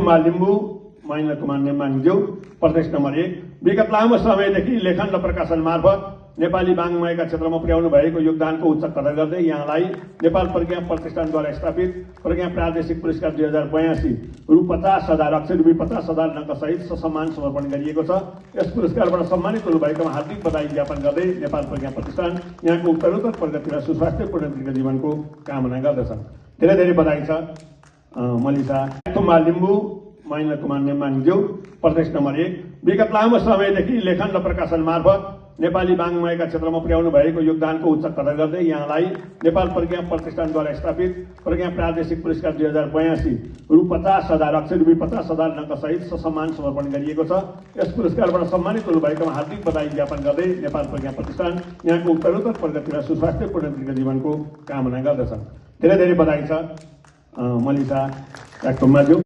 तुम्बा लिम्बू महेन्द्र कुमार नेमाङज्यू। प्रदेश नम्बर 1 विगत लामो समयदेखि लेखन र प्रकाशन मार्फत नेपाली वाङ्मयका क्षेत्रमा पुर्याउनु भएको योगदानको उच्च कदर गर्दै यहाँलाई नेपाल प्रज्ञा प्रतिष्ठानद्वारा स्थापित प्रज्ञा प्रादेशिक पुरस्कार 2082 रु 50,000 अक्षर रु 50,000 नगदसहित ससम्मान समर्पण गरिएको छ। यस पुरस्कारबाट सम्मानित हुनुभएकोमा हार्दिक बधाई ज्ञापन गर्दै नेपाल प्रज्ञा प्रतिष्ठान यहाँको उत्तरोत्तर प्रगति र सुस्वास्थ्यपूर्ण दीर्घ जीवनको कामना गर्दछ। धेरै धेरै बधाई छ। मलिसा तुम्बा लिम्बू महेन्द्र कुमार नेमाङज्यू। प्रदेश नम्बर 1 विगत लामो समयदेखि लेखन र प्रकाशन मार्फत नेपाली वाङ्मयका क्षेत्रमा पुर्याउनु भएको योगदानको उच्च कदर गर्दै यहाँलाई नेपाल प्रज्ञा प्रतिष्ठानद्वारा स्थापित प्रज्ञा प्रादेशिक पुरस्कार 2082 रु 50,000 अक्षर रु 50,000 नगदसहित ससम्मान समर्पण गरिएको छ। यस पुरस्कारबाट सम्मानित हुनुभएकोमा हार्दिक बधाई ज्ञापन गर्दै नेपाल प्रज्ञा प्रतिष्ठान यहाँको उत्तरोत्तर प्रगति र सुस्वास्थ्यपूर्ण दीर्घ जीवनको कामना गर्दछ। धेरै धेरै बधाई छ। मलिसा तुम्बाज्यू।